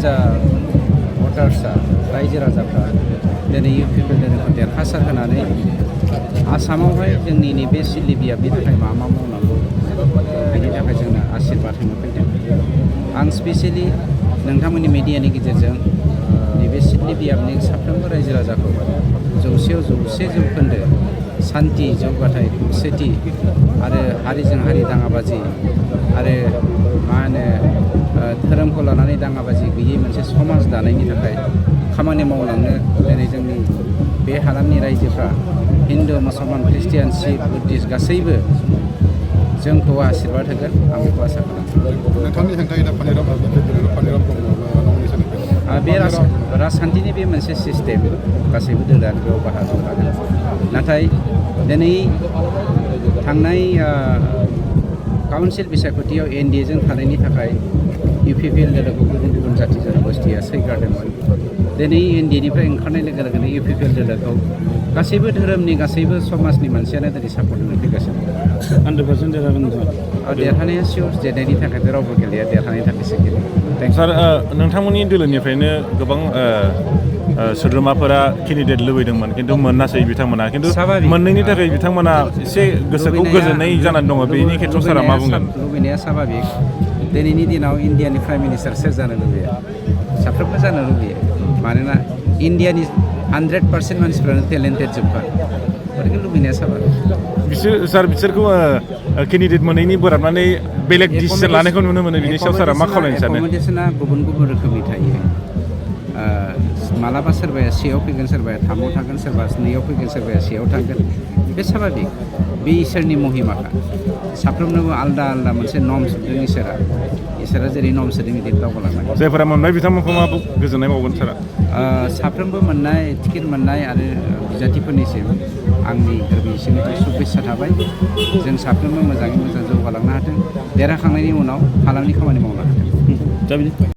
हानजा भटार्सआ रायजो राजाफ्रा दिनै इउपिपिएल दोलोखौ देरहासार होनानै आसामावहाय जोंनि नैबे सिडली बियाबनि थाखाय मा मावनांगौ बेनि थाखाय जोंनो आशीर्बाद होनो फैदों। आं स्पेसियेलि नोंथांमोननि मिडियानि गेजेरजों नैबे सिडली बियाबनि साफ्रोमबो रायजो राजाखौ 100% सान्थि जौगाथाय खौसेथि आरो हारिजों हारि दाङाबाजि आरो मा होनो धोरोमखौ लानानै दाङाबाजि गैयै मोनसे समाज दानायनि थाखाय खामानि मावलांनो दिनै जोंनि बे हालामनि रायजोफ्रा हिन्दु मुसलमान ख्रिस्टियान सिख बुद्धिस्ट गासैबो जोंखौ आशीर्बाद होगोन आं बेखौ आसा खालामो। बे राजखान्थिनि बे मोनसे सिस्टेम गासैबो दोलोआनो बेयाव बाहागो लागोन। नाथाय दिनै थांनाय काउन्सिल बिसायख'थियाव एनडिएजों थानायनि थाखाय इउपिपिएल दोलोखौ गुबुन गुबुन जाथि जनगोष्ठिया सैगारदोंमोन। दिनै एनडिएनिफ्राय ओंखारनाय लोगो लोगोनो इउपिपिएल दोलोखौ गासैबो धोरोमनि गासैबो समाजनि मानसियानो दिनै सापर्ट होनो फैगासिनो। 100% देरहागोन देरहानाया सियर जेननायनि थाखाय बे रावबो गेलेया देरहानायनि थाखायसो गेलेयो। सार नोंथांमोननि दोलोनिफ्रायनो गोबां सोद्रोमाफोरा केन्डिडेट लुबैदोंमोन खिन्थु मोनासै बिथांमोना खिन्थु मोननैनि थाखाय बिथांमोना एसे गोसोखौ गोजोननाय जानानै दङ। बेनि खेथ्रआव सारा मा बुंगोन? लुबैनाया स्वाभाबिक। दिनैनि दिनाव इन्डियानि प्राइम मिनिस्टार सोर जानो लुबैयो? साफ्रोमबो जानो लुबैयो। मानोना इन्डियानि 100% मानसिफ्रानो टेलेन्टेड जोबखा। गथिखे लुबैनाया स्वाभाबिक। बिसोरखौ केन्डिडेट मोनैनि बोराबनानै बेलेग डिसिसन लानायखौ नुनो मोनो। बिनि सायाव सारा मा खावलायनो सानो? एकमडेसना गुबुन गुबुन रोखोमनि थायो। मालाबा सोरबाया सेआव फैगोन, सोरबाया 3आव थागोन, सोरबा 2आव फैगोन, सोरबाया सेआव थागोन। बे स्वाभाबिक। बे इसोरनि महिमाखा। साफ्रोमनोबो आलदा आलदा मोनसे नर्म्स होदों इसोरा जेरै नर्म्स होदों बिदि दावगालांनांगौ। जायफोरा मोननाय बिथांमोनखौ मा गोजोननाय मावगोन सारा? साफ्रोमबो मोननाय टिकेट मोननाय आरो बिजाथिफोरनिसिम आंनि गोरबोसिमनिफ्राय शुभेच्छा थाबाय। जों साफ्रोमबो मोजाङै मोजां जौगालांनो हाथों। देरहाखांनायनि उनाव हालामनि खामानि मावनो हाथों।